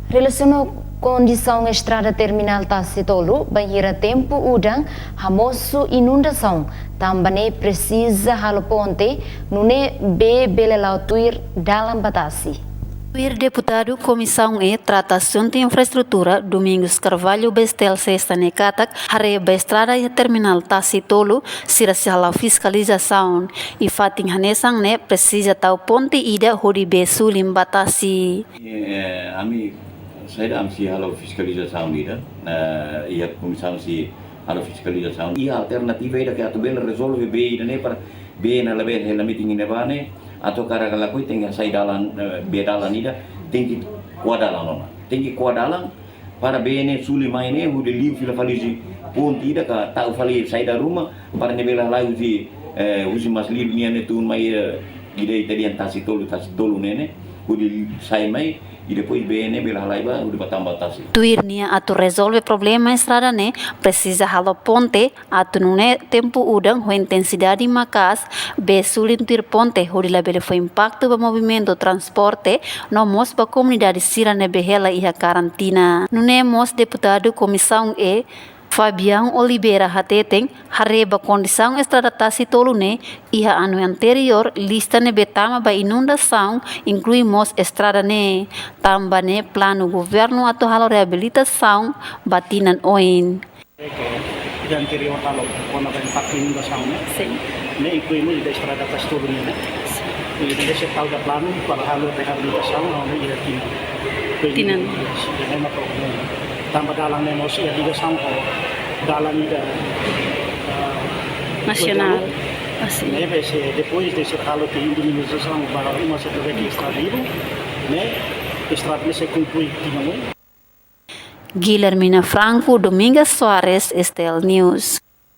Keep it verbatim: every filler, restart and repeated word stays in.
Relasiona ho kondisaun estrada terminál Tasi Tolu, bainhira tempu udan hamosu inundasaun, tanba ne'e presiza halo ponte, nune'e bee bele la'o tuir dalan ba tasi. Tuir deputadu Komisaun E trata asuntu infraestrutura, Domingos Carvalho Bestel, sesta ne'e katak, haree ba estrada iha terminál Tasi Tolu, sira sei hala'o fiskalizasaun, i fatin hanesan ne'e presiza tau ponte ida hodi bee suli ba tasi. Eh, ami, saida, ami sei halo fiskalizasaun ida, eh, iha komisaun sei halo fiskalizasaun. Iha alternativa ida ke atu bele rezolve bee ida ne'e para bee ne'e labele hela metin iha ne'ebá ne'e, atu hakarak lakohi tenke hasai dalan, eh, bee dalan ida, tenke ko'a dalan ona. Tenke ko'a dalan, para bee ne'e suli mai ne'e, hodi liu fila fali husi ponte ida ka tau fali saida ruma, para ne'e bele halai husi, eh, husi Masliru nian ne'e tun mai, eh, ida ita dehan Tasi Tolu, Tasi Tolu ne'e ne'e, hodi sai mai, i depois bee ne'e bele halai ba, hodi ba tama ba tasi. Tuir nia, atu rezolve problema estrada ne'e, presiza halo ponte, atu nune'e tempu udan ho intensidade maka'as, bee suli tuir ponte, hodi labele fó impaktu ba movimentu transporte, no mós ba komunidade sira ne'ebé hela iha karantina. Nune'e mós deputadu Komisaun E, Fabian Oliveira hateten, haree ba kondisaun estrada Tasi Tolu ne'e, iha anu anteriór, lista ne'ebé tama ba inundasaun, inklui mós estrada ne'e, tanba ne'e planu governu atu halo reabilitasaun ba tinan oin. Ke ida anteriór halo kona-ba impaktu inundasaun ne'e. Sin. Ne'e inklui mós ida estrada Tasi Tolu ne'e, ne'e. Sin. I ida sei tau ba planu para halo reabilitasaun, halo ne'e iha tinan. Tinan. Ne'e mak problema. Tanba dalan ne'e mós iha ligasaun ho dalan ida, ah, nasionál. Kota Lu. Ah, sin. Ne'ebé se depois de ser halo ke indemnizasaun ba uma se tobe ke estrada ibu, ne'e estrada ne'e sei konklui tinan oin. Guilhermina Franco, Domingas Soares, S T L News.